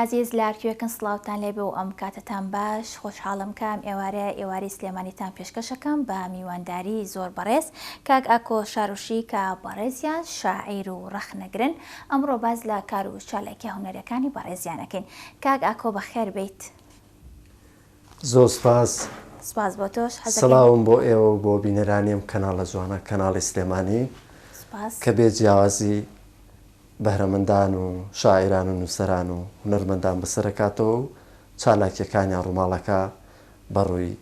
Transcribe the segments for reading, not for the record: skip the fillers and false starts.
ئازیز لە کوێکن سڵاوتان لێبێ و ئەم کاتەتان باش خۆشحاڵم کە ئەم ئێوارەیە ئێوارەی سلێمانیتان پێشکەشەکەم بە میوانداری زۆر بەڕێز کاک ئاکۆ شاروشی کە بەڕێزیان شاعیر و ڕەخنەگرن ئەمڕۆ باس لە کار و چالاکیە هونەریەکانی بەڕێزیان ئەکەین کاک ئاکۆ بەخێر بێیت. زۆر سپاس. سپاس بۆ تۆش حەزەکەین. سڵاوم بۆ ئێوە و بۆ بینەرانی ئەم کەناڵە جوانە کەناڵی سلێمانی سپاس. کە بێ جیاوازی بەهرەمەندان و شاعیران و نووسەران و هونەرمەندان بەسەرەکاتەوە و چالاکیەکانیان ڕووماڵەکە بەڕووی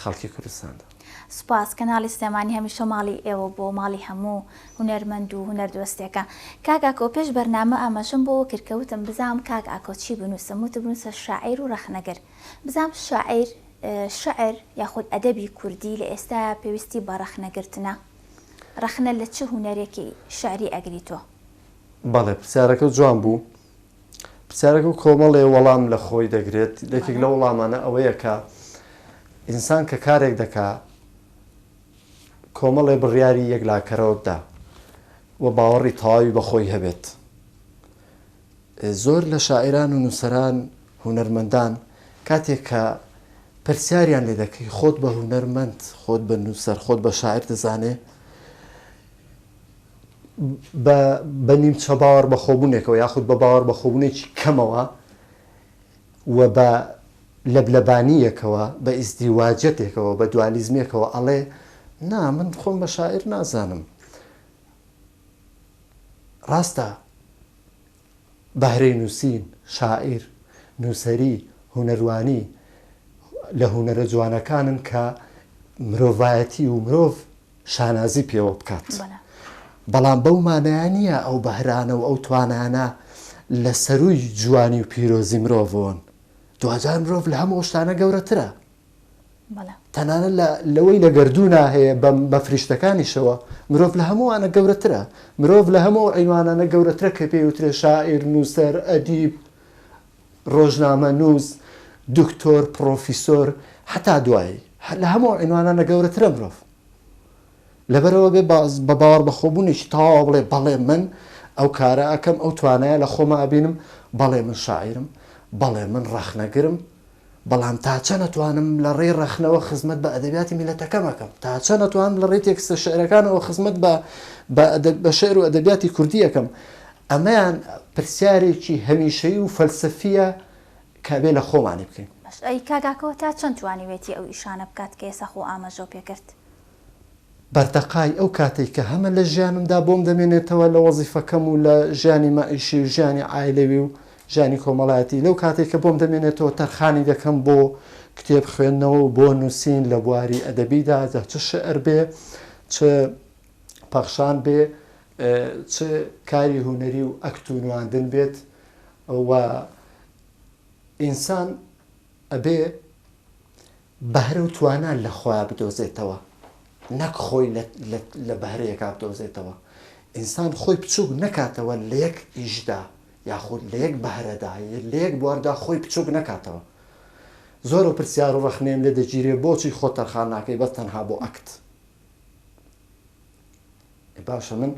خەڵکی کوردستاندا. سوپاس، کەناڵی سلێمانی هەمیشە ماڵی ئێوە بووە و ماڵی هەموو هونەرمەند و هونەردۆستێکە. کاک ئاکۆ پێش بەرنامە ئاماژەم بۆ ئەوە کرد کە وتم بزانم کاک ئاکۆ چی بنووسم وتم بنووسە شاعیر و ڕەخنەگر. بزانم شاعیر، شعر یاخود ئەدەبی کوردی لە ئێستایا پێویستی بە ڕەخنەگرتنە؟ ڕەخنە لە چ هونەرێکی شعری ئەگری تۆ؟ بەڵێ پرسیارەکە جوان بوو. پرسیارەکە کۆمەڵێ وەڵام لە خۆی دەگرێت، یەکێک لەو وەڵامانە ئەوەیە کە ئینسان کە کارێک دەکا کۆمەڵێ بڕیاری یەکلاکەرەوە بدا و باوەڕی تەواوی بە خۆی هەبێت. زۆر لە شاعیران و نووسەران، هونەرمەندان کاتێک کە پرسیاریان لێ دەکەی خۆت بە هونەرمەند، خۆت بە نووسەر، خۆت بە شاعیر دەزانێ، بە بە نیمچە باوەڕ بەخۆبوونێکەوە یاخود بە باوەڕ بەخۆبوونێکی کەمەوە و بە لەبلەبانییەکەوە، بە ئیزدیواجیەتێکەوە، بە دوالیزمێکەوە ئەڵێ نا من خۆم بە شاعیر نازانم. ڕاستە بەهرەی نووسین، شاعیر، نووسەری، هونەروانی لە هونەرە جوانەکانن کە مرۆڤایەتی و مرۆڤ شانازی پێوە بکات. بەڵام بەو مانایە نییە ئەو بەهرانە و ئەو توانایانە لە سەرووی جوانی و پیرۆزی مرۆڤەوەن. دواجار مرۆڤ لە هەموو ئەو شتانە گەورەترە. تەنانەت لە لەوەی لە گەردوونا هەیە بە بە فریشتەکانیشەوە، مرۆڤ لە هەموو ئەوانە گەورەترە. مرۆڤ لە هەموو ئەو عینوانانە گەورەترە کە پێی وترێ شاعیر، نووسەر، ئەدیب، ڕۆژنامەنووس، دکتۆر، پڕۆفیسۆر، هەتا دوایی. لە هەموو ئەو عینوانانە گەورەترە مرۆڤ. لەبەرئەوە بێ بە باوەڕبەخۆبوونێکی تەواوە بڵێ بەڵێ من ئەو کارە ئەکەم، ئەو توانایە لە خۆما ئەبینم، بەڵێ من شاعیرم، بەڵێ من ڕەخنەگرم، بەڵام تا چەند ئەتوانم لە ڕێی ڕەخنەوە خزمەت بە ئەدەبیاتی میللەتەکەم ئەکەم، تا چەند ئەتوانم لە ڕێی تێکستە شیعرەکانەوە خزمەت بە بە شیعر و ئەدەبیاتی کوردی ئەکەم، ئەمەیان پرسیارێکی هەمیشەیی و فەلسەفییە کە ئەبێ لە خۆمانی بکەین. باش ئەی کاک ئاکۆ تا چەند توانیوێتی ئەو ئیشانە بکات کە ئێستا خۆ ئاماژەو پێ کرد؟ بەرتەقای ئەو کاتەی کە هەمە لە ژیانمدا بۆم دەمێنێتەوە لە وەزیفەکەم و لە ژیانی مەعیشی و ژیانی عایلەوی و ژیانی کۆمەڵایەتی لەو کاتەی کە بۆم دەمێنێتەوە تەرخانی دەکەم بۆ کتێب خوێندنەوە و بۆ نووسین لە بواری ئەدەبیدا جا چ شیعر بێ چ پەخشان بێ چ کاری هونەری و ئەکت و نواندن بێت و ئینسان ئەبێ بەهرە و توانا لە خۆیا بدۆزێتەوە نەک خۆی لە بەهرەیەکا بدۆزێتەوە. ئینسان خۆی بچووک نەکاتەوە لە یەک ئیشدا یاخود لە یەک بەهرەدا لە یەک بواردا خۆی بچووک نەکاتەوە. زۆر ئەو پرسیار و ڕەخنەیەم لێ دەگیرێ بۆچی خۆت تەرخان ناکەی بەس تەنها بۆ ئەکت؟ ئێ باشە من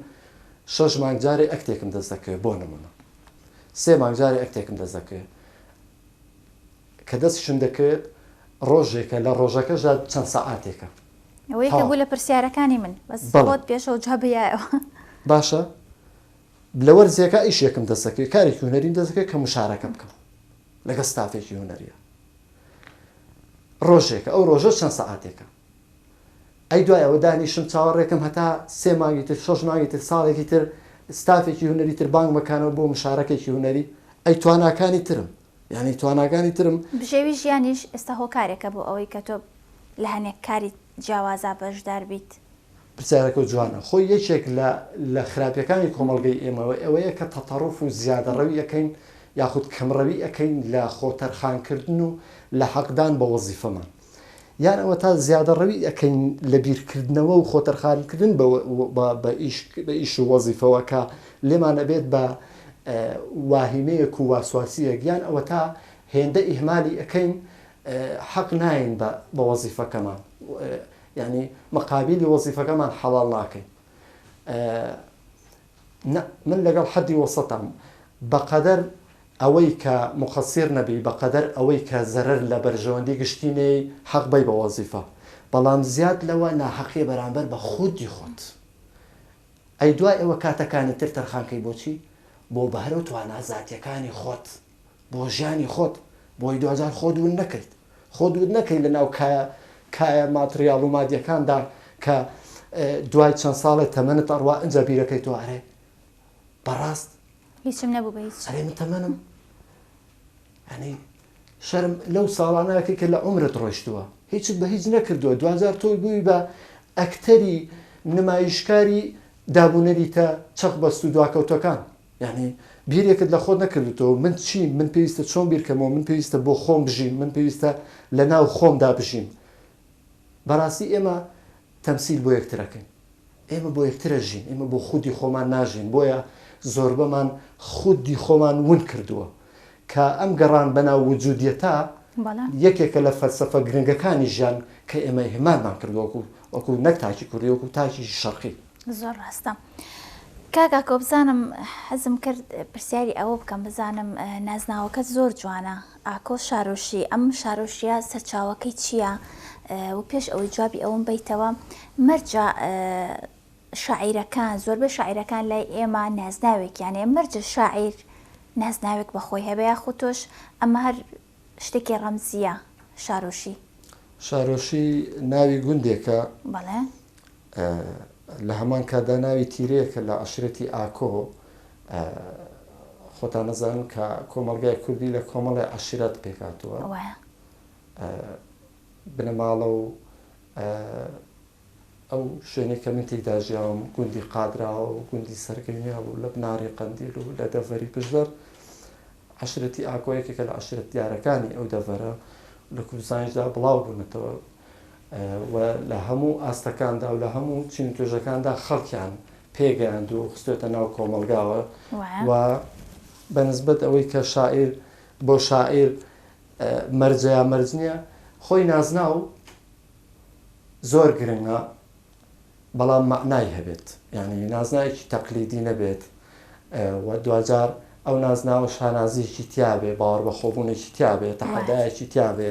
شەش مانگ جارێ ئەکتێکم دەست دەکەوێت بۆ نمونە سێ مانگ جارێ ئەکتێکم دەست دەکەوێت کە دەستیشم دەکەوێت ڕۆژێکە لە ڕۆژەکەشدا چەند سەعاتێکە. ئەوە یەکێک بوو لە پرسیارەکانی من بەس خۆت پێشەوە جوابی یایەوە. باشە لە وەرزێکا ئیشێکم دەست دەکەوێت کارێکی هونەریم دەست دەکەوێت کە مشارەکە بکەم لەگەڵ ستافێکی هونەریە ڕۆژێکە ئەو ڕۆژە چەند سەعاتێکە ئەی دوای ئەوە دانیشم چاوەڕێکم هەتا سێ مانگی تر شەش مانگی تر ساڵێکی تر ستافێکی هونەری تر بانگ مەکانەوە بۆ مشارەکێکی هونەری ئەی تواناکانی ترم یانی تواناکانی ترم. بژێوی ژیانیش ئێستا هۆکارێکە بۆ ئەوەی کە تۆ لە هەنێک کاری جیاوازا بەشدار بیت؟ پرسیارەکە جوانە. خۆی یەکێک لە لە خراپیەکانی کۆمەڵگەی ئێمە ئەوەیە کە تەتەڕوف و زیادەڕەوی ئەکەین یاخود کەمڕەوی ئەکەین لە خۆ تەرخانکردن و لە حەقدان بە وەزیفەمان. یان ئەوەتا زیادەڕەوی ئەکەین لە بیرکردنەوە و خۆتەرخانکردن بە ئیش و وەزیفەوە کە لێمان ئەبێت بە واهیمەیەک و واسواسیەک یان ئەوەتا هێندە ئیهمالی ئەکەین حەق ناین بە وەزیفەکەمان یعنی مقابلی وەزیفەکەمان حەڵاڵ ناکەین من لەگەڵ حەدی وەسەتام بەقەدەر. ئەوەی کە موقەسیر نەبی بە قەدەر ئەوەی کە زەرەر لە بەرژەوەندی گشتی نەیەی حەق بەی بە وەزیفە بەڵام زیاد لەوە ناحەقیە بەرامبەر بە خودی خۆت ئەی دوای ئەوە کاتەکانی تر تەرخان کەی بۆچی؟ بۆ بەهرە و توانا زاتیەکانی خۆت بۆ ژیانی خۆت بۆی دواجار خۆت ون نەکەیت خۆت ون نەکەیت لە ناو کایە کایە ماتریاڵ و مادیەکاندا کە دوای چەند ساڵێ تەمەنت ئەڕوا ئنجا بیرەکەیتەوە ئەرێ بەڕاست هیچم نەبوو بە هیچ. ئەرێ من تەمەنم یانی شەرم لەو ساڵانەکەی کە لە عومرت ڕۆیشتووە هیچت بە هیچ نەکردووە دواجار تۆی بووی بە ئەکتەری نمایشکاری دابونەریتە چەق بەست و دواکەوتەکان یعنی بیرێکت لە خۆت نەکردوتەوە من چیم من پێویستە چۆن بیرکەمەوە من پێویستە بۆ خۆم بژیم من پێویستە لە ناو خۆمدا بژیم بەڕاستی ئێمە تەمسیل بۆ یەکترەکەین ئێمە بۆ یەکتر ئەژین، ئێمە بۆ خودی خۆمان ناژین، بۆیە زۆربەمان خودی خۆمان ون کردووە، کە ئەم گەڕان بەناو وجودیەتە یەکێکە لە فەلسەفە گرنگەکانی ژیان کە ئێمە ئیهمالمان کردووە وەکو وەکو نەک تاکی کوردی وەکو تاکی شەرقی. زۆر ڕاستە کاک ئاکۆ بزانم حەزم کرد پرسیاری ئەوە بکەم بزانم نازناوەکەت زۆر جوانە ئاکۆ شارۆشی، ئەم شارۆشیە سەرچاوەکەی چیە؟ و پێش ئەوەی جوابی ئەوەم بەیتەوە مەرجە شاعیرەکان زۆربەی شاعیرەکان لای ئێمە نازناوێکیان هەیە مەرجە شاعیر نازناوێک بە خۆی هەبێ یاخود تۆش ئەمە هەر شتێکی ڕەمزیە شارۆشی؟ شارۆشی ناوی گوندێکە. بەڵێ. لە هەمان کاتدا ناوی تیرەیەکە لە عەشرەتی ئاکۆ، خۆتان ئەزانن کە کۆمەڵگای کوردی لە کۆمەڵێ عەشرەت پێکهاتووە، بنەماڵە و ئەو شوێنەی کە من تێیدا ژیاوم گوندی قادراوە و گوندی سەرگەمێڵ و لە بناری قەندیل و لە دەڤەری پشدەر، عەشرەتی ئاکۆ یەکێکە لە عەشرەت دیارەکانی ئەو دەڤەرە لە کوردستانیشدا بڵاو بوونەتەوە. و لە هەموو ئاستەکاندا و لە هەموو چین و توێژەکاندا خەڵکیان پێگەیاندووە و خستوێتە ناو کۆمەڵگاوە و بە نسبەت ئەوەی کە شاعیر بۆ شاعیر مەرجە یا مەرج نییە خۆی نازناو زۆر گرنگە بەڵام مەعنای هەبێت یانی نازناوێکی تەقلیدی نەبێت و دواجار ئەو نازناوە شانازیەکی تیابێ باوەڕ بەخۆبوونێکی تیابێ تەحەدایەکی تیابێ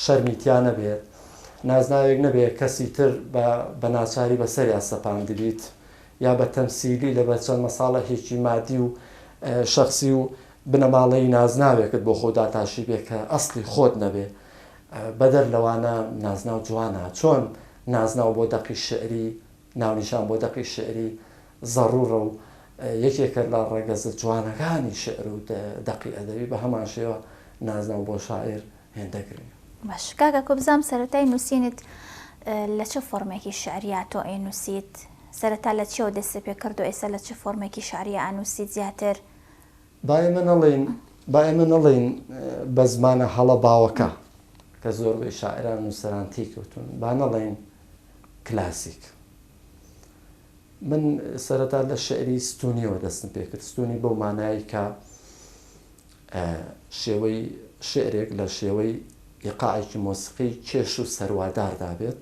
شەرمی تیا نەبێت نازناوێک نەبێ کەسی تر بە ناچاری بەسەریا سەپاندبیت یا بە تەمسیلی لەبەر چەند مەساڵحێکی مادی و شەخسی و بنەماڵەی نازناوێکت بۆ خۆ داتاشی بێ کە ئەسڵی خۆت نەبێ بەدەر لەوانە نازناو جوانە چۆن نازناو بۆ دەقی شیعری، ناونیشان بۆ دەقی شیعری زەڕوڕە و یەکێکە لە ڕەگەزە جوانەکانی شیعر و دەقی ئەدەبی، بە هەمان شێوە نازناو بۆ شاعیر هێندە گرنگە. باشە کاک ئاکۆ بزانم سەرەتای نووسینت لە چ فۆرمێکی شیعرییا تۆ ئەینووسیت؟ سەرەتا لە چیەوە دەستت پێ کرد و ئێستا لە چ فۆرمێکی شیعرییا ئەنووسیت زیاتر؟ با ئێمە نەڵێین با ئێمە نەڵێین بە زمانە هەڵە باوەکە کە زۆربەی شاعران و نووسەران تێیکەوتوون با نەڵێین کلاسیک من سەرەتا لە شعری ستونیەوە دەستم پێکرد ستونی بەو مانایی کە شێوەی شعرێک لە شێوەی ئیقاعێکی مۆسیقی کێش و سەرواداردا بێت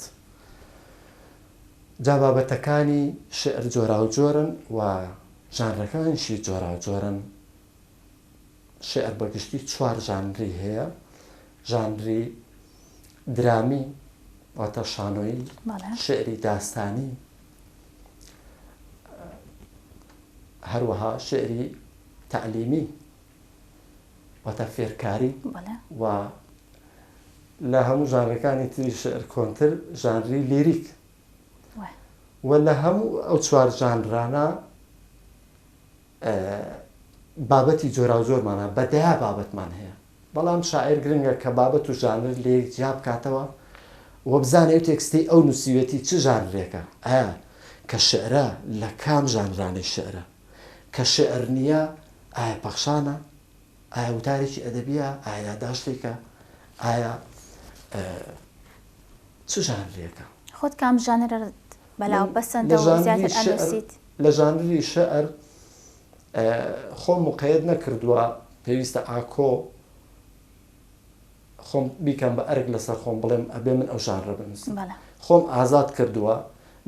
جا بابەتەکانی شعر جۆراوجۆرن و ژانرەکانیشی جۆراوجۆرن، شیعر بە گشتی چوار ژانری هەیە، ژانری درامی واتە شانۆیی، شیعری داستانی، هەروەها شیعری تەعلیمی واتە فێرکاری و لە هەموو ژانرەکانی تری شیعر کۆنتر ژانری لیریک و لە هەموو ئەو چوار ژانرانە بابەتی جۆراوجۆرمان هەیە، بە دەیا بابەتمان هەیە، بەڵام شاعیر گرنگە کە بابەت و ژانر لەیەک جیا بکاتەوە و بزانێ ئەو تێکستەی ئەو نووسیوێتی چ ژانرێکە، ئایا کە شیعرە لە کام ژانرانەی شیعرە، کە شیعر نییە ئایا پەخشانە، ئایا وتارێکی ئەدەبییە، ئایا یاداشتێکە، ئایا چ ژانرێکە؟ خۆت کام ژانرت بەلاوە پەسەندە و زیاتر ئەنووسیت؟ لە ژانری شیعر خۆم مقەیەد نەکردووە، پێویستە ئاکۆ خۆم بیکەم بە ئەرک لەسەر خۆم بڵێم ئەبێ من ئەو ژانرە بنووسم. خۆم ئازاد کردووە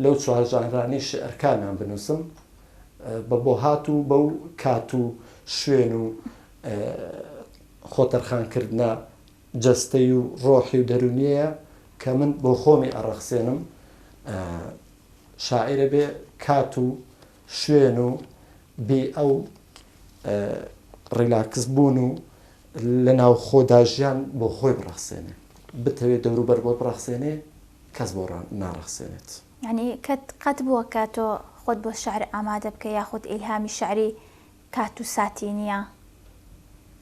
لەو چوار ژانرانەی شیعر کامیان بنووسم بە بۆهات و بەو کات و شوێن و. خۆتەرخانکردنە جەستەی و ڕۆحی و دەروونیەیە کە من بۆ خۆمی ئەڕەخسێنم. شاعیر ئەبێ کات و شوێن و بیئە و ڕیلاکس بوون و لە ناوخۆدا ژیان بۆ خۆی بڕەخسێنێ. بتەوێ دەوروبەر بۆت بڕەخسێنێ کەس بۆ ناڕەخسێنێت. یانی کەت قەت بووە کە تۆ خۆت بۆ شعر ئامادە بکەی یاخود ئیلهامی شعری کات و ساتی نییە؟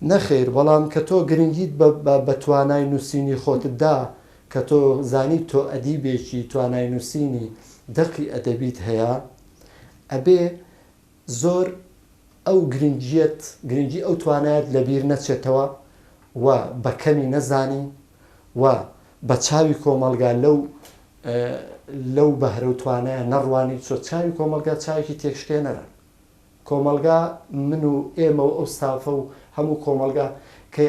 نەخێر، بەڵام کە تۆ گرنگیت بە بە توانای نووسینی خۆتت دا، کە تۆ زانیت تۆ ئەدیبێکی توانای نووسینی دەقی ئەدەبیت هەیە، ئەبێ زۆر ئەو گرنگییەت، گرنگی ئەو توانایەت لە بیر نەچێتەوە و بە کەمی نەزانی و بە چاوی کۆمەڵگا لەو لەو بەهرە و توانایە نەڕوانی، چۆ چاوی کۆمەڵگا چاوێکی تێکشکێنەرە. کۆمەڵگا من و ئێمە و ئەو ستافە و هەموو کۆمەڵگا کە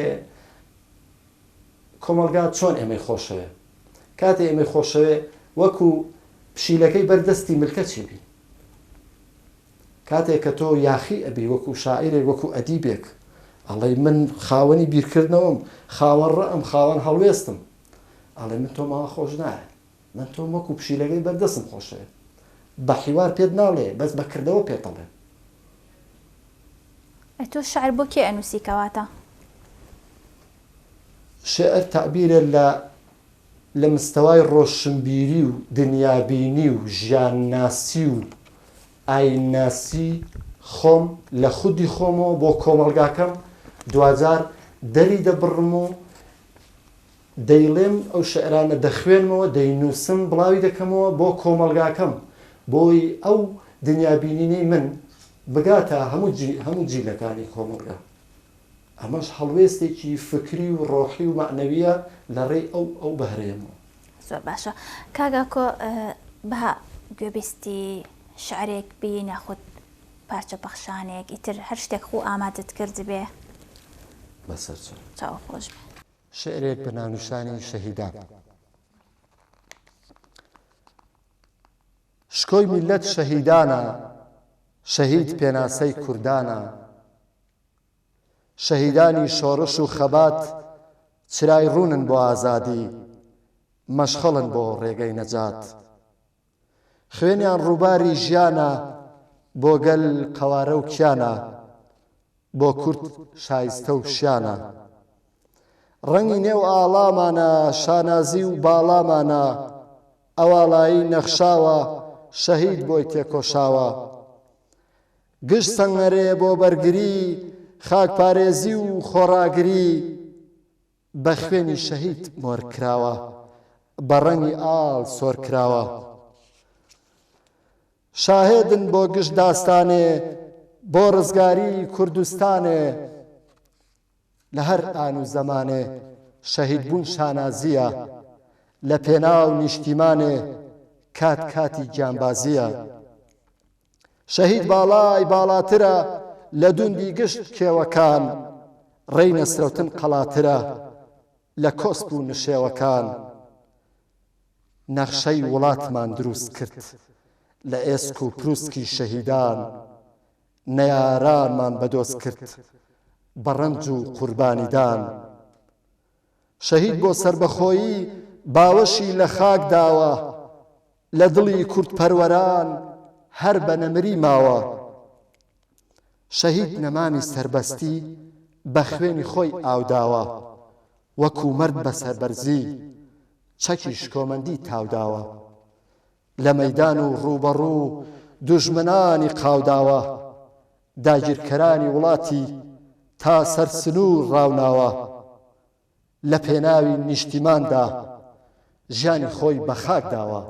کۆمەڵگا چۆن ئێمەی خۆشەوێ کاتێ ئێمەی خۆشەوێ وەکو پشیلەکەی بەر دەستی ملکەچی بین کاتێک کە تۆ یاخی ئەبی وەکو شاعیرێک وەکو ئەدیبێک ئەڵێ من خاوەنی بیرکردنەوەم خاوەن ڕەئم خاوەن هەڵوێستم ئەڵێ من تۆمەوە خۆش نایە من تۆم وەکو پشیلەکەی بەر دەستم خۆشەوێ. بە حیوار پێت ناڵێ بەس بە کردەوە پێت ئەڵێ. ئەی تۆ شعر بۆ کێ ئەنووسی کەواتە؟ شعر تەعبیرە لە لە مستەوای ڕۆشنبیری و دنیابینی و ژیانناسی و ئایینناسی خۆم لە خودی خۆمەوە بۆ کۆمەڵگاکەم دواجار دەری دەبڕم و دەیڵێم ئەو شعرانە دەخوێنمەوە دەینووسم بڵاوی دەکەمەوە بۆ کۆمەڵگاکەم بۆی ئەو دنیابینینەی من بگاتە هەموو هەموو جیلەکانی کۆمەڵگا ئەمەش هەڵوێستێکی فکری و ڕۆحی و مەعنەویە لە ڕێی ئەو ئەو بەهرەیەمەوە. زۆر باشە کاک ئاکۆ با گوێبیستی شعرێک بین یاخود پارچە پەخشانێک ئیتر هەر شتێک خوو ئامادەت کردبێ. بەسەرچاو. چاوت خۆش بێ. شیعرێک بە ناونیشانی شەهیدان. شکۆی میللەت شەهیدانە، شەهید پێناسەی کوردانە. شەهیدانی شۆڕش و خەبات چرای ڕوونن بۆ ئازادی، مەشخەڵن بۆ ڕێگەی نەجات. خوێنیان ڕووباری ژیانە، بۆ گەل قەوارە و کیانە، بۆ کورد شایستە و شیانە. ڕەنگی نێو ئاڵامانە، شانازی و باڵامانە، ئەواڵایی نەخشاوە، شەهید بۆی تێکۆشاوە. گشت سەنگەرێ بۆ بەرگری، خاکپارێزی و خۆڕاگری، بە خوێنی شەهید مۆر کراوە، بە ڕەنگی ئاڵ سۆر کراوە. شاهێدن بۆ گشت داستانێ، بۆ ڕزگاری کوردستانێ. لە هەر ئان و زەمانێ، شەهید بوون شانازییە. لە پێناو نیشتیمانێ، کات کاتی گیانبازییە. شەهید باڵای باڵاترە لە دوندی گشت کێوەکان، ڕێی نەسرەوتن قەڵاترە لە کۆسپ و نشێوەکان. نەخشەی وڵاتمان دروست کرد لە ئێسک و پروسکی شەهیدان، نەیارانمان بە دۆست کرد بە ڕەنج و قوربانیدان. شەهید بۆ سەربەخۆیی باوەشی لە خاک داوە، لە دڵی کوردپەروەران هەر بە نەمری ماوە. شەهید نەمامی سەربەستی بە خوێنی خۆی ئاو داوە، وەکوو مەرد بە سەربەرزی چەکی شکۆمەندی تاو داوە. لە مەیدان و ڕووبەڕوو دوژمنانی قاو داوە، داگیرکەرانی وڵاتی تا سەر سنوور ڕاوناوە، لە پێناوی نیشتیماندا ژیانی خۆی بە خاک داوە،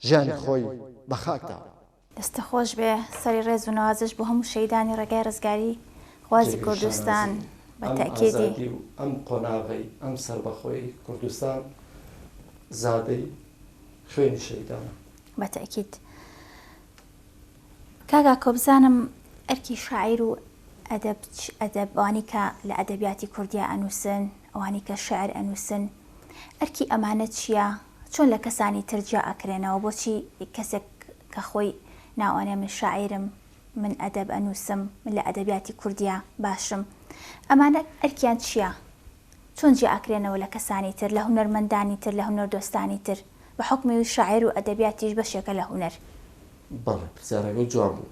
ژیانی خۆی بە خاک داوە. دەستت خۆش بێ، سەری ڕێز و نەوازش بۆ هەموو شەهیدانی ڕێگای ڕزگاری خوازی جێگەی کوردستان شانازی بە ئەم تەئکیدی. ئازادی و ئەم قۆناغەی ئەم سەربەخۆیی کوردستان زادەی خوێنی شەهیدانە. بە تەئکید. کاک ئاکۆ بزانم ئەرکی شاعیر و ئەدەب چ ئەدەب ئەوانەی کە لە ئەدەبیاتی کوردیا ئەنووسن ئەوانەی کە شعر ئەنووسن ئەرکی ئەمانە چییە چۆن لە کەسانی تر جیا ئەکرێنەوە بۆچی کەسێک کە خۆی ناو ئەنێ من شاعیرم. من ئەدەب ئەنووسم، من لە ئەدەبیاتی کوردیا باشم. ئەمانە ئەرکیان چییە؟ چۆن جیا ئەکرێنەوە لە کەسانی تر، لە هونەرمەندانی تر، لە هونەردۆستانی تر؟ بە حوکمی ئەوەی شاعیر و ئەدەبیاتیش بەشێکە لە هونەر. بەڵێ پرسیارەکەت جوان بوو.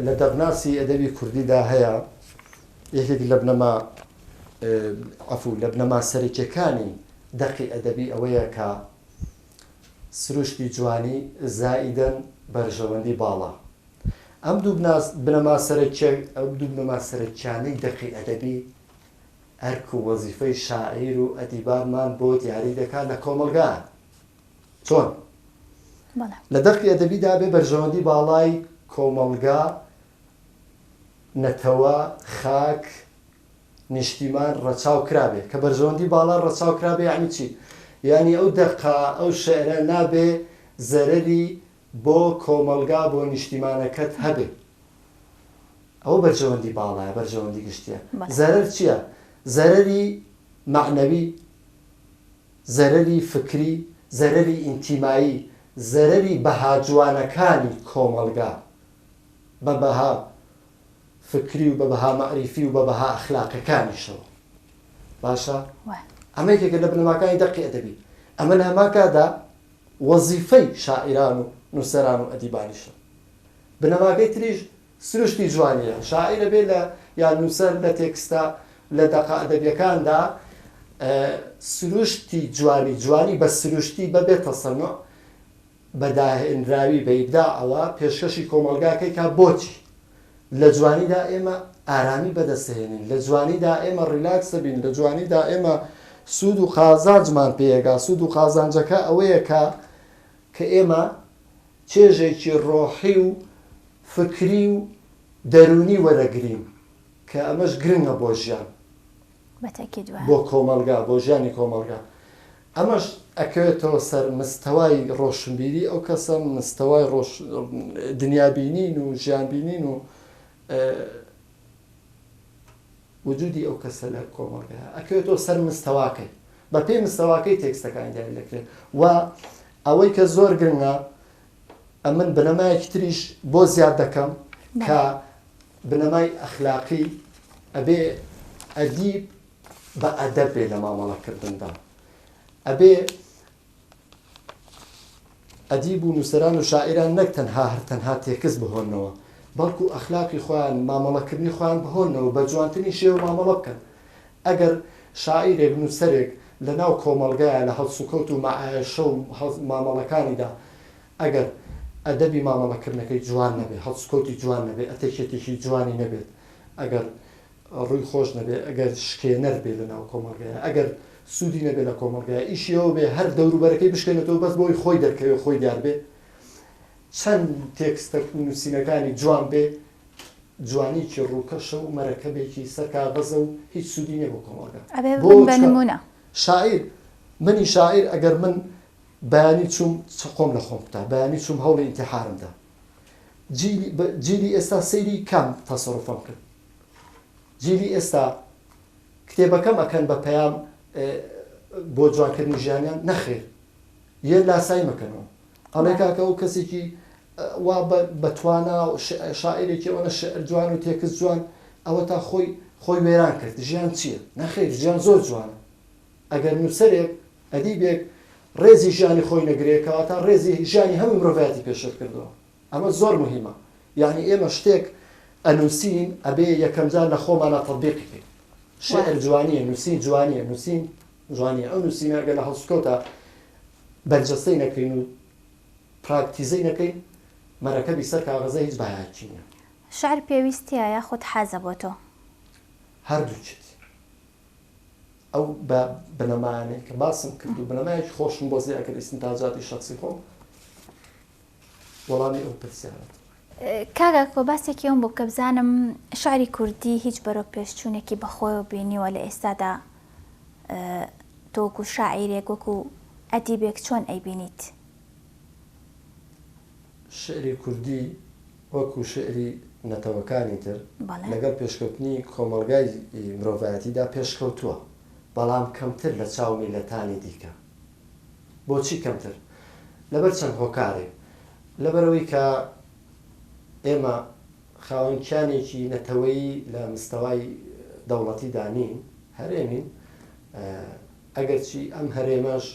لە دەقناسی ئەدەبی کوردیدا هەیە یەکێک لە بنەما عەفوو لە بنەما سەرەکیەکانی دەقی ئەدەبی ئەوەیە کە سروشتی جوانی زائیدەن بەرژەوەندی باڵا. ئەم دوو بنەما سەرەکیە ئەم دوو بنەما سەرەکیانەی دەقی ئەدەبی ئەرک و وەزیفەی شاعیر و ئەدیبانمان بۆ دیاری دەکات لە کۆمەڵگا. چۆن؟ لە دەقی ئەدەبیدا بێ بەرژەوەندی باڵای کۆمەڵگا، نەتەوە، خاک، نیشتیمان ڕەچاو کرابێ. کە بەرژەوەندی باڵا ڕەچاو کرابێ یەعنی چی؟ یانی ئەو دەقە، ئەو شیعرە نابێ زەرەری بۆ کۆمەڵگا، بۆ نیشتیمانەکەت هەبێ. ئەوە بەرژەوەندی باڵایە، بەرژەوەندی گشتیە. زەرەر چیە؟ زەرەری مەعنەوی، زەرەری فکری، زەرەری ئینتیمایی، زەرەری بەها جوانەکانی کۆمەڵگا بە بەها فکری و بە بەها مەعریفی و بە بەها ئەخلاقیەکانیشەوە. باشە؟ ئەمە یەکێکە لە بنەماکانی دەقی ئەدەبی. ئەمە لە هەمان کاتدا وەزیفەی شاعیران و نووسەران و ئەدیبانیشە. بنەماکەی تریش سروشتی جوانییە. شاعیر ئەبێ لە یان نووسەر لە تێکستە لە دەقە ئەدەبییەکاندا سروشتی جوانی، جوانی بە سروشتی بە بێ تەسەنوع، بە داهێنراوی، بە ئیبداعەوە پێشکەشی کۆمەڵگاکەی کا. بۆچی؟ لە جوانیدا ئێمە ئارامی بەدەست دەهێنین، لە جوانیدا ئێمە ڕیلاکس دەبین، لە جوانیدا ئێمە سوود و قازانجمان پێ ئەگا، سوود و قازانجەکە ئەوەیە کە کە ئێمە چێژێکی ڕۆحی و فکری و دەروونی وەرەگرین کە ئەمەش گرنگە بۆ ژیان. بە تەئکید وایە. بۆ کۆمەڵگا، بۆ ژیانی کۆمەڵگا. ئەمەش ئەکەوێتەوە سەر مستەوای ڕۆشنبیری ئەو کەسە، مستەوای ڕۆش دنیابینین و ژیانبینین و وجودی ئەو کەسە لە کۆمەڵگایە ئەکەوێتەوە سەر مستەواکەی. بە پێی مستەواکەی تێکستەکانی دیاری دەکرێت و ئەوەی کە زۆر گرنگە ئەمن بنەمایەکی تریش بۆ زیاد دەکەم کە بنەمای ئەخلاقی ئەبێ ئەدیب بە ئەدەب بێ لە مامەڵەکردندا ئەبێ ئەدیب و نووسەران و شاعیران نەک تەنها هەر تەنها تێکست بهۆننەوە بەڵکو ئەخلاقی خۆیان مامەڵەکردنی خۆیان بهۆننەوە بە جوانترین شێوە مامەڵە بکەن ئەگەر شاعیرێک نووسەرێک لە ناو کۆمەڵگایە لە هەڵسوکەوت و مەعایەشە و مامەڵەکانیدا ئەگەر ئەدەبی مامەڵەکردنەکەی جوان نەبێ، هەڵسوکەوتی جوان نەبێ، ئەتێکێتێکی جوانی نەبێت، ئەگەر ڕووی خۆش نەبێ، ئەگەر شکێنەر بێ لە ناو کۆمەڵگایە، ئەگەر سوودی نەبێ لە کۆمەڵگایە، ئیشی ئەوە بێ هەر دەوروبەرەکەی بشکێنێتەوە بەس بۆی خۆی دەرکەوێ خۆی دیار بێ، چەند تێکستە نووسینەکانی جوان بێ، جوانیەکی ڕووکەشە و مەرەکەبێکی سەر کاغەزە و هیچ سوودی نیە بۆ کۆمەڵگا. ئەبێ بۆ ببن بە چونکە نموونە. شاعیر، منی شاعیر ئەگەر من بەیانی چووم چەقۆم لە خۆم کوتا، بەیانی چووم هەوڵی ئینتیحارم دا. جیلی جیلی ئێستا سەیری کام تەسەروفەم کرد؟ جیلی ئێستا کتێبەکەم ئەکەن بە پەیام بۆ جوانکردنی ژیانیان؟ نەخێر. یە لاسایی مەکەنەوە. ئەڵێ کاکە ئەو کەسێکی وا بە توانا و شاعیرێکی ئەوەنە شیعر جوان و تێکست جوان ئەوەتا خۆی خۆی وێران کرد ژیان چییە؟ نەخێر ژیان زۆر جوانە ئەگەر نووسەرێک ئەدیبێک ڕێزی ژیانی خۆی نەگرێ کەواتە ڕێزی ژیانی هەموو مرۆڤایەتی پێشێل کردووە ئەمە زۆر مهمە یعنی ئێمە شتێک ئەنووسین ئەبێ یەکەمجار لە خۆمانە تەطبیقی بکەین شعر جوانیە نووسین جوانیە نووسین جوانیە ئەو نووسینە ئەگەر لە هەڵسوکەوتە بەرجەستەی نەکەین و پراکتیزەی نەکەین مەرەکەبی سەر کاغەزە هیچ بەهایەکی نیە. شعر پێویستیە یاخود حەزە بۆ تۆ؟ هەردووکیت. ئەو بە بنەمایانەی کە باسم کرد و بنەمایەکی خۆشم بۆ زیاد کرد ئیستنتاجاتی شەخسی خۆم وەڵامی ئەو پرسیارەت. کاک ئاکۆ باسێکی ئەوم بۆ بکە بزانم شعری کوردی هیچ بەرەو پێشچوونێکی بەخۆیەوە بینیوە لە ئێستادا تۆ وەکو شاعیرێک وەکو ئەدیبێک چۆن ئەیبینیت؟ شیعری کوردی وەکو شیعری نەتەوەکانی تر لەگەڵ پێشکەوتنی کۆمەڵگای مرۆڤایەتیدا پێشکەوتووە، بەڵام کەمتر لە چاو میللەتانی دیکە. بۆچی کەمتر؟ لەبەر چەند هۆکارێک. لەبەرئەوەی کە. ئێمە خاوەن کیانێکی نەتەوەیی لە مستەوای دەوڵەتیدا نین، هەرێمین، ئەگەرچی ئەم هەرێمەش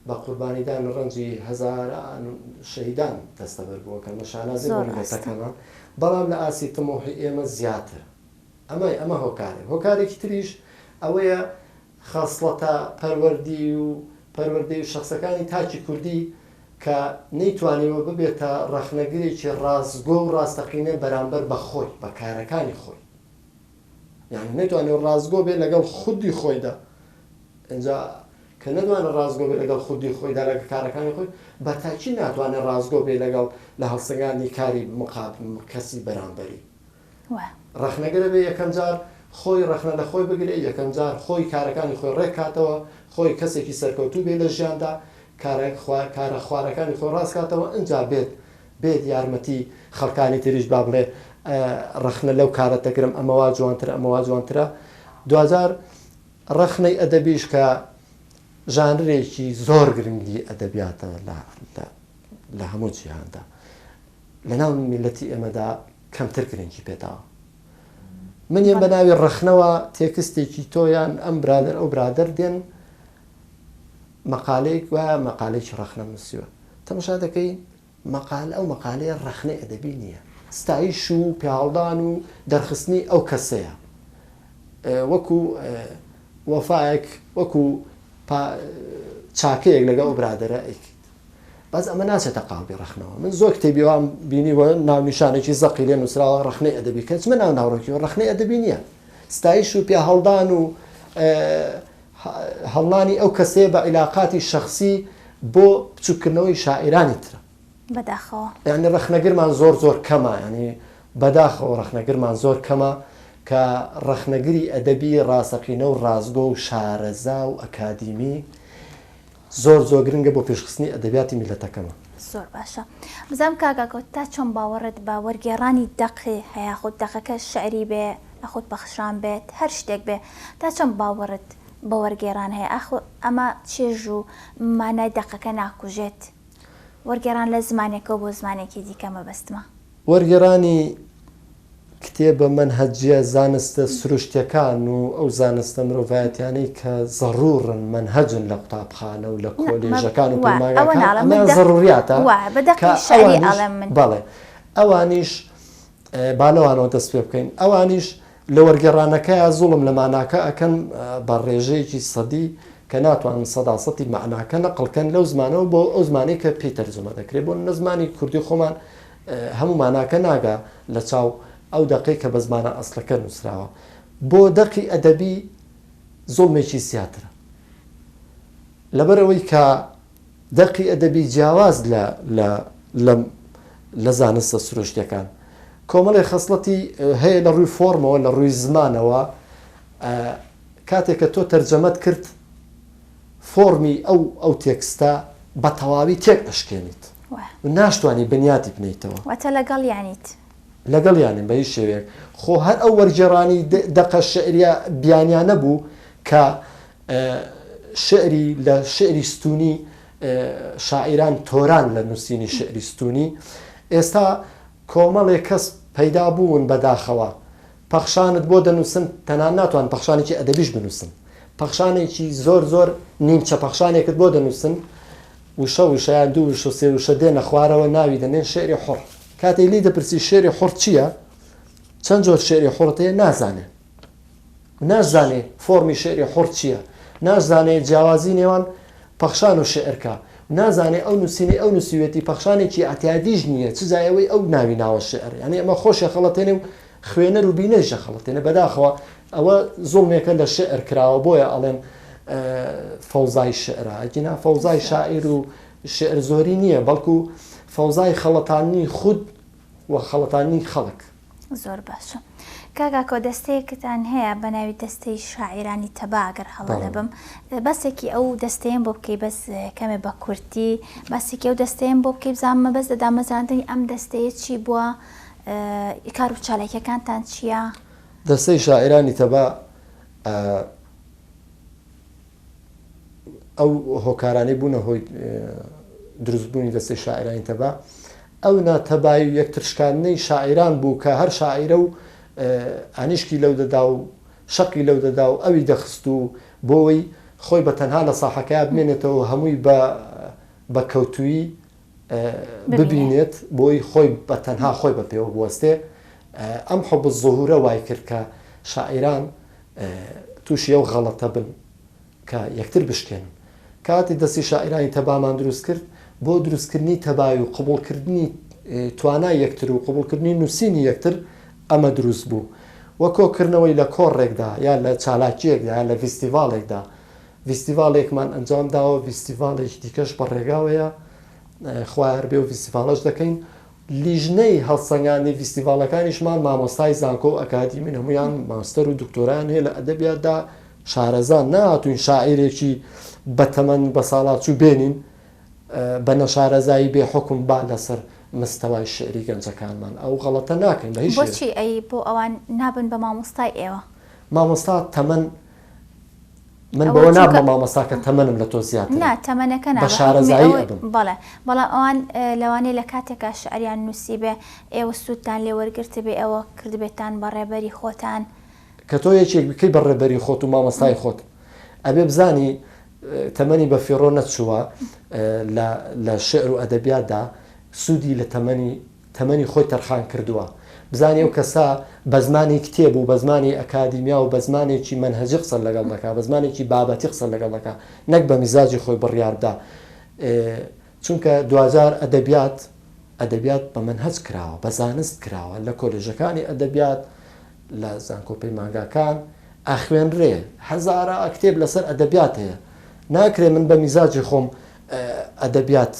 بە قوربانیدان ڕەنجی هەزاران شەهیدان دەستەبەر بووە کە ئەمە شانازیە بۆ زۆر ڕاستە. میللەتەکەمان، بەڵام لە ئاستی تموحی ئێمە زیاترە. ئەمە ئەمە هۆکارێک. هۆکارێکی تریش ئەوەیە خەسڵەتە پەروەردی و پەروەردەی و شەخسەکانی تاکی کوردی کە نەیتوانیوە ببێتە ڕەخنەگرێکی ڕاستگۆ و ڕاستەقینە بەرامبەر بە خۆی، بە کارەکانی خۆی. یانی نەیتوانیوە ڕاستگۆ بێ لەگەڵ خودی خۆیدا. ئینجا کە نەتوانێت ڕاستگۆ بێ لەگەڵ خودی خۆیدا لەگەڵ کارەکانی خۆی، بە تاکی ناتوانێت ڕاستگۆ بێ لەگەڵ لە هەڵسەنگاندنی کاری مقابل کەسی بەرامبەری. ڕەخنەگر ئەبێ یەکەم جار خۆی ڕەخنە لە خۆی بگرێ، یەکەم جار خۆی کارەکانی خۆی ڕێک کاتەوە، خۆی کەسێکی سەرکەوتوو بێ لە ژیاندا، کارە کارە خوارەکانی خۆی ڕاست کاتەوە ئنجا بێت بێت یارمەتی خەڵکانی تریش با بڵێ ڕەخنە لەو کارەت دەگرم ئەمە وا جوانترە ئەمە وا جوانترە دواجار ڕەخنەی ئەدەبیش کە ژانرێکی زۆر گرنگی ئەدەبیاتە لە لە هەموو جیهاندا لەناو میللەتی ئێمەدا کەمتر گرنگی پێداوە. من یەم بە ناوی ڕەخنەوە تێکستێکی تۆ یان ئەم برادەر ئەو برادەر دێن مەقالەیەک وایە مەقالێکی ڕەخنەم نووسیوە تەمەشا دەکەی مەقال ئەو مەقالەیە ڕەخنەی ئەدەبی نییە ستایش و پیاهەڵدان و دەرخستنی ئەو کەسەیە وەکو وەفایەک وەکو چاکەیەک لەگەڵ ئەو برادەرە ئەیکەیت بەس ئەمە ناچێتە قاڵبی ڕەخنەوە. من زۆر کتێبی وام بینیوە ناونیشانێکی زەقی لێ نووسراوە ڕەخنەی ئەدەبی کە چمە ناو ناوڕۆکیەوە ڕەخنەی ئەدەبی نییە. ستایش و پیاهەڵدان و هەڵنانی ئەو کەسەیە بە عیلاقاتی شەخسی بۆ بچووککردنەوەی شاعیرانی ترە. بەداخەوە. یانی ڕەخنەگرمان زۆر زۆر کەمە یانی بەداخەوە ڕەخنەگرمان زۆر کەمە کە ڕەخنەگری ئەدەبی ڕاستەقینە و ڕاستگۆ و شارەزا و ئەکادیمی زۆر زۆر گرنگە بۆ پێشخستنی ئەدەبیاتی میللەتەکەمان. زۆر باشە بزانم کاک ئاکۆ تا چەند باوەڕت بە وەرگێڕانی دەق هەیە خود دەقەکە شعری بێ یاخود پەخشان بێت هەر شتێک بێ تا چەند باوەڕت بە وەرگێڕان هەیە ئاخۆ ئەمە چێژ و مانای دەقەکە ناکوژێت وەرگێڕان لە زمانێکەوە بۆ زمانێکی دیکە مەبەستمە. وەرگێڕانی کتێبە مەنهەجیە زانستە سروشتیەکان و ئەو زانستە مرۆڤایەتیانەی کە زەڕوڕن مەنهەجن لە قوتابخانە و لە کۆلێژەکان و پەیمانگاکان ئەمەیان زەڕوریاتە کە ئەوانیش بەڵێ ئەوانیش با لەوانەوە دەست پێ بکەین ئەوانیش لە وەرگێڕانەکەیا زوڵم لە ماناکە ئەکەن بە ڕێژەیەکی سەدی کە ناتوانن سەدا سەتی مەعناکە نەقڵ کەن لەو زمانەوە بۆ ئەو زمانەی کە پێی تەرجومە دەکرێت بۆ نە زمانی کوردی خۆمان هەموو ماناکە ناگا لە چاو ئەو دەقەی کە بە زمانە ئەسڵەکە نووسراوە. بۆ دەقی ئەدەبی زوڵمێکی زیاترە. لەبەر ئەوەی کە دەقی ئەدەبی جیاواز لە لە لە لە زانستە سروشتیەکان کۆمەڵێ خەسڵەتی هەیە لە ڕووی فۆرمەوە لە ڕووی زمانەوە کاتێک کە تۆ تەرجەمەت کرد فۆڕمی ئەو ئەو تێکستە بە تەواوی تێک ئەشکێنیت و ناشتوانی بنیاتی بنێیتەوە. واتە لەگەڵیانیت؟ لەگەڵیانم بە هیچ شێوەیەک. خۆ هەر ئەو وەرگێڕانی دەقە شیعریە بیانیانە بوو کە شیعری لە شیعری ستوونی شاعیران تۆران لە نووسینی شیعری ستوونی. ئێستا کۆمەڵێ کەس پەیدا بوون بەداخەوە پەخشانت بۆ دەنووسن تەنان ناتوان پەخشانێکی ئەدەبیش بنووسن پەخشانێکی زۆر زۆر نیمچە پەخشانێکت بۆ دەنووسن وشە وشە یان دوو وشە سێ وشە دێنە خوارەوە ناوی دەنێن شعری حوڕ کاتێک لێی دەپرسی شعری حوڕ چییە چەند جۆر شعری حوڕت هەیە نازانێ ناشزانێ فۆرمی شعری حوڕ چییە ناشزانێ جیاوازی نێوان پەخشان و شعرکە نازانێ ئەو نووسینەی ئەو نووسیوێتی پەخشانێکی ئەعتیادیش نییە چ جای ئەوەی ئەو ناوی ناوە شعر یانی ئەمە خۆشی خەڵەتێنێ و خوێنەر و بینەریش ئەخەڵەتێنێ بەداخەوە ئەوە زوڵمێکە لە شعر کراوە بۆیە ئەڵێن فەوزای شعرە ئەگینا فەوزای شاعیر و شعر زۆری نییە بەڵکو فەوزای خەڵەتاندنی خود و خەڵەتاندنی خەڵک. زۆر باشە کاک ئاکۆ دەستەیەکتان هەیە بە ناوی دەستەی شاعیرانی تەبا گەر هەڵە نەبم باسێکی ئەو دەستەیەم بۆ بکەی بەس کەمێ بە کورتی باسێکی ئەو دەستەیەم بۆ بکەی بزانم مەبەست لە دامەزراندنی ئەم دەستەیە چی بووە کار و چالاکیەکانتان چییە؟ دەستەی شاعیرانی تەبا ئەو هۆکارانەی بوونە هۆی دروستبوونی دەستەی شاعیرانی تەبا. ئەو ناتەبایی و یەکترشکاندنەی شاعیران بوو کە هەر شاعیرە و ئانیشکی لەو دەدا و شەقی لەو دەدا و ئەوی دەخست و بۆوەی خۆی بە تەنها لە ساحەکەیا بمێنێتەوە و هەمووی بە بە کەوتوویی ببینێت بۆی خۆی بە تەنها خۆی بە پێوە بوەستێ ئەم حب الظهورە وای کرد کە شاعیران تووشی ئەو غەڵەتە بن کە یەکتر بشکێنن. کاتی دەستی شاعیرانی تەبامان دروست کرد، بۆ دروستکردنی تەبای و قبوڵکردنی توانای یەکتر و قبوڵکردنی نووسینی یەکتر ئەمە دروست بوو. وە کۆکردنەوەی لە کۆڕێکدا یا لە چالاکییەکدا یا لە ڤیستیڤاڵێکدا. ڤیستیڤاڵێکمان ئەنجام داوە، ڤیستیڤاڵێکی دیکەش بە ڕێگاوەیە، خوا یار بێ و ڤیستیڤاڵەش دەکەین. لیژنەی هەڵسەنگاندنی ڤیستیڤاڵەکانیشمان مامۆستای زانکۆ و ئەکادیمین، هەموویان ماستەر و دکتۆرایان هەیە لە ئەدەبیاتدا، شارەزان، نەهاتووین شاعیرێکی بەتەمەن بەساڵاچوو بێنین بە نەشارەزایی بێ حوکم با لەسەر مستەوای شیعری گەنجەکانمان ئەو غەڵەتە ناکەین بە هیچ شێوەیەک. بۆچی ئەی بۆ ئەوان نابن بە مامۆستای ئێوە؟ مامۆستا تەمەن من بەوە نابمە مامۆستا کە تەمەنم لە تۆ زیاترە. نا تەمەنەکە نا بە شارەزایی ئەبم. بەڵێ بەڵام ئەوان لەوانەیە لە کاتێکا شیعریان نووسیبێ ئێوە سوودتان لێ وەرگرتبێ ئێوە کردبێتان بە ڕێبەری خۆتان. کە تۆ یەکێک بکەی بە ڕێبەری خۆت و مامۆستای خۆت ئەبێ بزانی تەمەنی بە فیڕۆ نەچووە لە لە شعر و ئەدەبیاتدا سوودی لە تەمەنی تەمەنی خۆی تەرخان کردووە بزانی ئەو کەسە بە زمانی کتێب و بە زمانی ئەکادیمیا و بە زمانێکی مەنهەجی قسە لەگەڵ دەکا بە زمانێکی بابەتی قسە لەگەڵ دەکا نەک بە میزاجی خۆی بڕیار بدا چونکە دواجار ئەدەبیات ئەدەبیات بە مەنهەج کراوە بە زانست کراوە لە کۆلێژەکانی ئەدەبیات لە زانکۆ پەیمانگاکان ئەخوێنرێ هەزارا کتێب لەسەر ئەدەبیات هەیە ناکرێ من بە میزاجی خۆم ئەدەبیات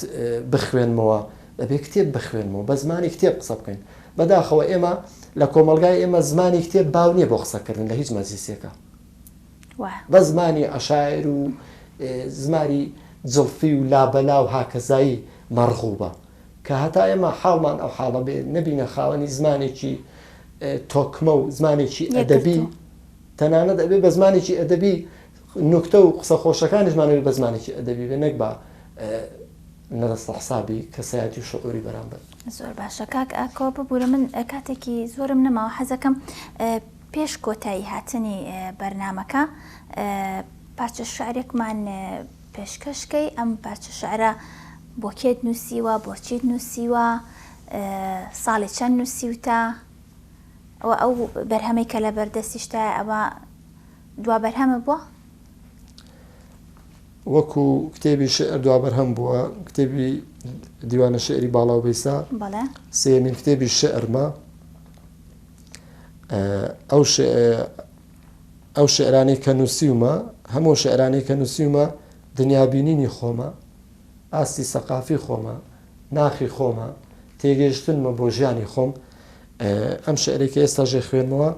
بخوێنمەوە دەبێ کتێب بخوێنمەوە بە زمانی کتێب قسە بکەین بەداخەوە ئێمە لە کۆمەڵگای ئێمە زمانی کتێب باو نییە بۆ قسەکردن لە هیچ مەجلیسێکە بە زمانی عەشایر و زمانی جڵفی و لابەلا و هاکەزایی مەڕغوبە کە هەتا ئێمە حاڵمان ئەو حاڵە بێ نەبینە خاوەنی زمانێکی تۆکمە و زمانێکی ئەدەبی تەنانەت ئەبێ بە زمانێکی ئەدەبی نوکتە و قسە خۆشەکانیشمان ئەبێ بە زمانێکی ئەدەبی بێ نەک بە نەدەستە حسابی کەسایەتی و شعوری بەرامبەر. زۆر باشە کاک ئاکۆ ببورە من کاتێکی زۆرم نەماوە حەزەکەم پێش کۆتایی هاتنی بەرنامەکە پارچە شعرێکمان پێشکەش کەی ئەم پارچە شعرە بۆ کێت نووسیوە بۆ چیت نووسیوە ساڵی چەند نووسیوتە ئەوە ئەو بەرهەمەی کە لە بەردەستیشتایە ئەوە دوا بەرهەمە بووە؟ وەکو کتێبی شعر دوا بەرهەم بووە کتێبی دیوانە شعری باڵا و بەیسا سێمین کتێبی شعرمە ئەو ئەو شعرانەی کە نووسیومە هەموو شعرانەی کە نووسیومە دنیابینینی خۆمە ئاستی سەقافی خۆمە ناخی خۆمە، تێگەیشتنمە بۆ ژیانی خۆم، ئەم شعرەی کە ئێستا ژێ خوێنمەوە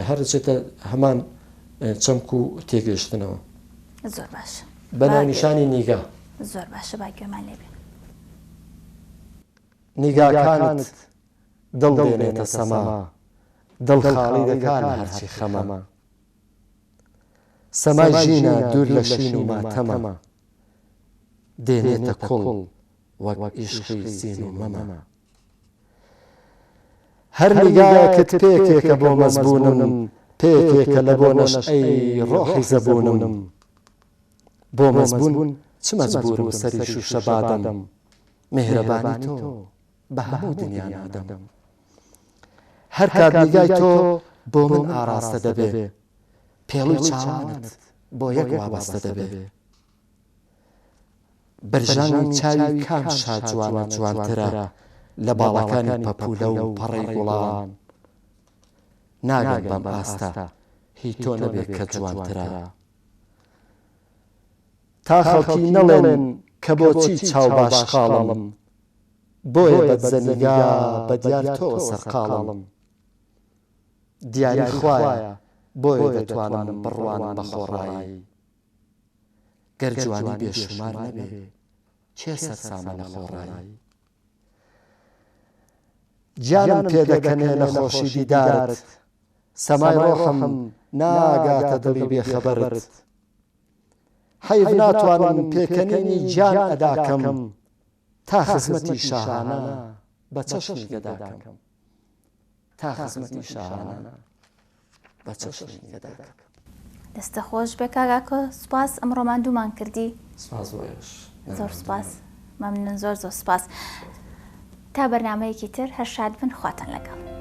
هەر دەچێتە هەمان چەمک و تێگەیشتنەوە. زۆر باش. بە ناونیشانی نیگا. زۆر باشە با گوێمان لێ بێ. نیگاکانت دڵ دێنێتە سەما، دڵ خاڵی دەکا لە هەرچی خەمە. سەمای ژینە دوور لە شین و ماتەمە. دێنێتە کوڵ وەک ئیشقی زین و مەمە. هەر نیگایەکت پێکێکە بۆ مەزبوونم پێکێکە لە بۆ نەشئەی ڕۆحی زەبوونم بۆ مەزبوون چ مەجبوورم سەری شووشە بادەم میهرەبانی تۆ بە هەموو دنیا نادەم هەر کات نیگای تۆ بۆ من ئاراستە دەبێ پێڵوی چاوانت بۆ یەک وابەستە دەبێ برژانگی چاوی کام شاجوانە جوانترە لە باڵاکانی پەپوولە و پەڕەی گوڵان؟ ناگەم بەم ئاستە هی تۆ نەبێ کە جوانترە. تا خەڵکی نەڵێن کە بۆچی چاو باشقاڵم، بۆیە بەدزەنیگا بە دیار تۆوە سەرقاڵم. دیاری خوایە بۆیە دەتوانم بڕوانم بە خۆڕایی. گەر جوانی بێ شومار نەبێ کێ سەرسامە لە خۆڕایی؟ گیانم پێدەکەنێ لە خۆشی دیدارت سەمای ڕۆحم ناگاتە دڵی بێ خەبەرت حەیف ناتوانم پێکەنینی گیان ئەداکەم. تا خزمەتی شاهانە بە چەشنی گەداکەم. تا خزمەتی شاهانە بە چەشنی گەداکەم. دەستت خۆش بێ کاک ئاکۆ سوپاس ئەمڕۆ ماندوومان کردی. سپاس بۆ ئێوەش. زۆر سپاس مەمنون زۆر زۆر سپاس تا بەرنامەیەکی تر هەر شاد بن خواتان لەگەڵ.